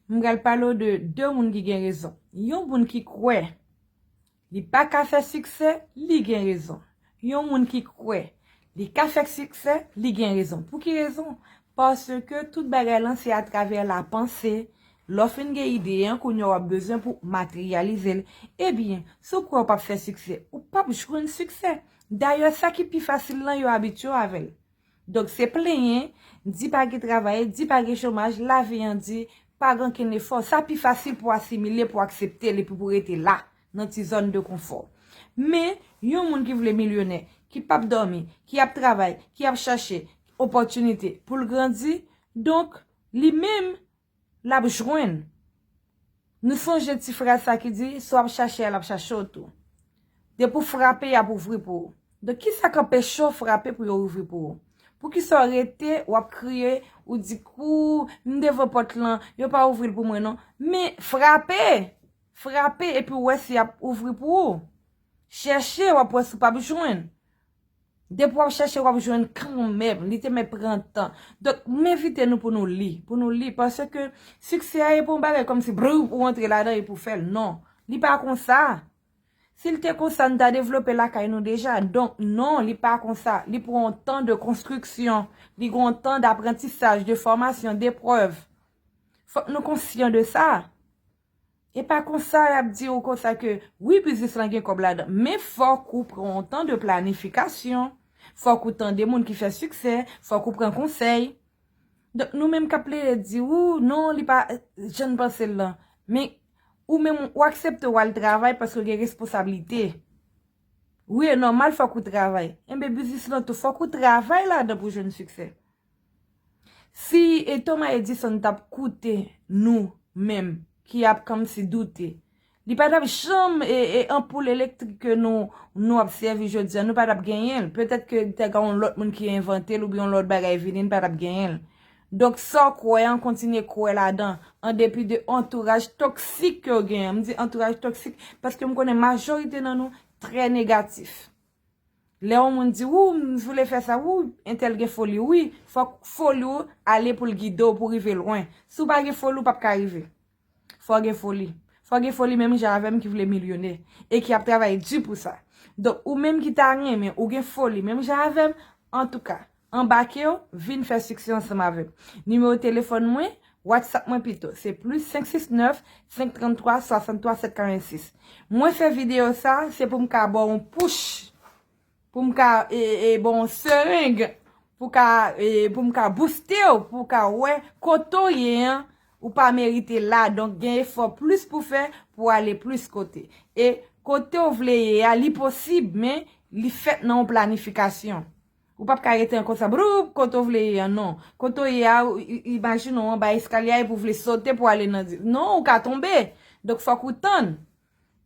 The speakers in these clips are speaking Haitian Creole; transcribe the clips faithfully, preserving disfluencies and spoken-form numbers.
M pral pale w de de moun ki gen rezon. Yon moun ki kwè li pa ka fè siksè, li gen rezon. Yon moun ki kwè li ka fè siksè, li gen rezon. Pou ki rezon? Paske tout bagay lan se atravè lapanse. Lè w fin gen ide an, kounye a w ap bezwen pou w materyalize l. Ebyen, si w kwè w p ap fè siksè, ou p ap jwenn siksè. Dayè, sa ki pi fasil lan, yo abitye w avè l. Donk, se plenyen, di pa gen travay, di pa gen chomaj, lavi an di, pa gen okenn efò. Sa pi fasil pou asimile, pou aksepte l epi pou rete la, nan ti zòn de konfò. Men, yon moun ki vle milyonè, ki p ap dòmi, ki ap travay, ki ap chache opòtinite pou l grandi, donk, li menm, l ap jwenn. Nou sonje ti fraz sa ki di, si w ap chache a, l ap chache w tou. Depi w frape, y ap ouvri pou ou. Donk, kisa k anpeche w frape pou yo ouvri pou ou? Poukisa w rete, w ap kriye, ou di, kou, m devan pòt lan, yo pa ouvri l pou mwen non. Men, frape! Frape, epi w wè si y ap ouvri pou ou. Chèche, w ap wè si w p ap jwenn. Depi w ap chèche, w ap jwenn kanmenm. Li te mèt pran tan. Donk, m envite nou pou nou li. Pou nou li. Paske siksè a, e pa yon bagay kòmsi, brou, ou antre ladan epi w fè l. Non. Li pa konsa. Si l te konsa, n ta devlope lakay nou deja. Donk, non, li pa konsa. Li pran yon tan de konstriksyon. Li gen yon tan d aprantisaj, de fòmasyon, de prèv. Fòk nou konsyan de sa. E pa konsa y ap di w konsa ke, wi, biznis lan gen kòb ladan, men fòk ou pran yon tan de planifikasyon. Fòk ou tande moun ki fè siksè, fòk ou pran konsèy. Donk, nou menm k ap plede di, ou, non, li pa jan n panse l lan. Men, ou menm, ou aksepte w al travay paske w gen responsablite. Wi, e nòmal, fòk ou travay. Enben, biznis lan tou, fòk ou travay ladan pou jwenn siksè. Si e Thomas Edison t ap koute nou menm, ki ap kòmsi doute, li pa t ap janm, e, e anpoul elektrik ke nou, nou ap sèvi jodi a, nou pa t ap genyen l. Petèt ke te gen yon lòt moun ki envante l oubyen yon lòt bagay vini, n pa t ap genyen l. Donk, sa w kwè an, kontinye kwè ladan, an depi de antouraj toksik ke w genyen. M di antouraj toksik paske m konnen majorite nan nou trè negatif. Lè yon moun di, ou, m vle fè sa, ou, entèl gen foli, wi, fòk foli w ale pou l gide w, pou w rive lwen. Si w pa gen foli, w p ap ka rive. Fò w gen foli. Fò w gen foli menm jan avè m ki vle milyonè e ki ap travay di pou sa. Donk, ou menm ki ta renmen, ou gen foli menm jan avè m, antouka, anbake w, vin fè siksè ansanm avè m. Nimewo telefòn mwen, WhatsApp mwen pito, se plis senk sis nèf, senk trant twa, swasant twa, sèt karant sis. Mwen fè videyo sa, se pou m ka ba w yon push, pou m ka, e, e, ba w yon sereng, pou ka, e, pou m ka booste w, pou w ka wè kote w ye an, ou pa merite la. Donk, gen efò plis pou fè, pou ale plis kote. E kote w vle ye a, li posib, men li fèt nan yon planifikasyon. Ou p ap ka rete an konsa, broup, kote w vle ye an, non. Kote w ye a, ou, i-, imajine w anba eskalye a, epi w vle sote pou ale nan di-, non, ou ka tonbe. Donk, fòk ou tann.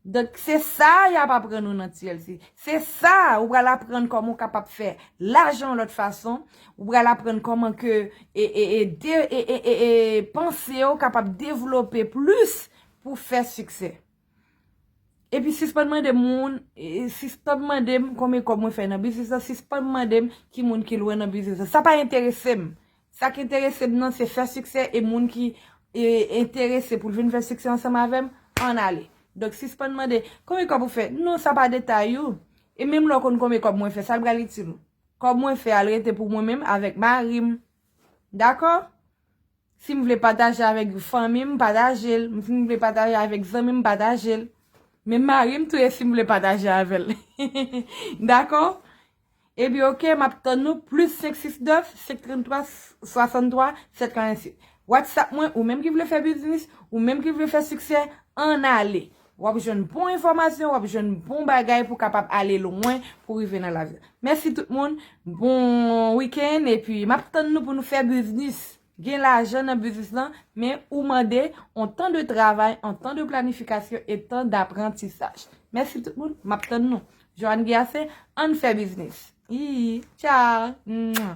Donk, se sa y ap aprann ou nan T L C. Se sa, ou pral aprann kòman w kapab fè lajan yon lòt fason. Ou pral aprann kòman ke, e, e, e, de, e, e, e, e, panse w kapab devlope plis pou fè siksè. Epi sispann mande moun, e, sispann mande m konbyen kòb mwen fè nan biznis lan, sispann mande m ki moun ki lwen nan biznis lan. Sa pa enterese m. Sa k enterese m nan, se fè siksè e moun ki, e, enterese pou l vin fè siksè ansanm avè m, ann ale. Donk, sispann mande, konbyen kòb ou fè? Non, sa pa detay ou. E menm lè w konn konbyen kòb mwen fè, sa l pral itil ou? Kòb mwen fè al rete pou mwen menm avèk mari m. Dakò? Si m vle pataje avèk fanmi m, m pataje l. Si m vle pataje avèk zanmi m, m pataje l. Men mari m tou, e si m vle pataje avè l. Dakò? Epi, oke, m ap tann nou, plis senk sis nèf, senk trant twa, swasant twa, sèt karant sis. WhatsApp mwen, ou menm ki vle fè biznis, ou menm ki vle fè siksè, ann ale. W ap jwenn bon enfòmasyon, w ap jwenn bon bagay pou w kapab ale lwen, pou w rive nan lavi. Mèsi tout moun, bon wikenn, epi m ap tann nou pou nou fè biznis. Gen lajan nan biznis lan, men ou mande yon tan de travay, yon tan de planifikasyon e tan daprantisaj. Mèsi tout moun, m ap tann nou. Joanne Guillacé, ann fè biznis. Ii, tchao. Mwa.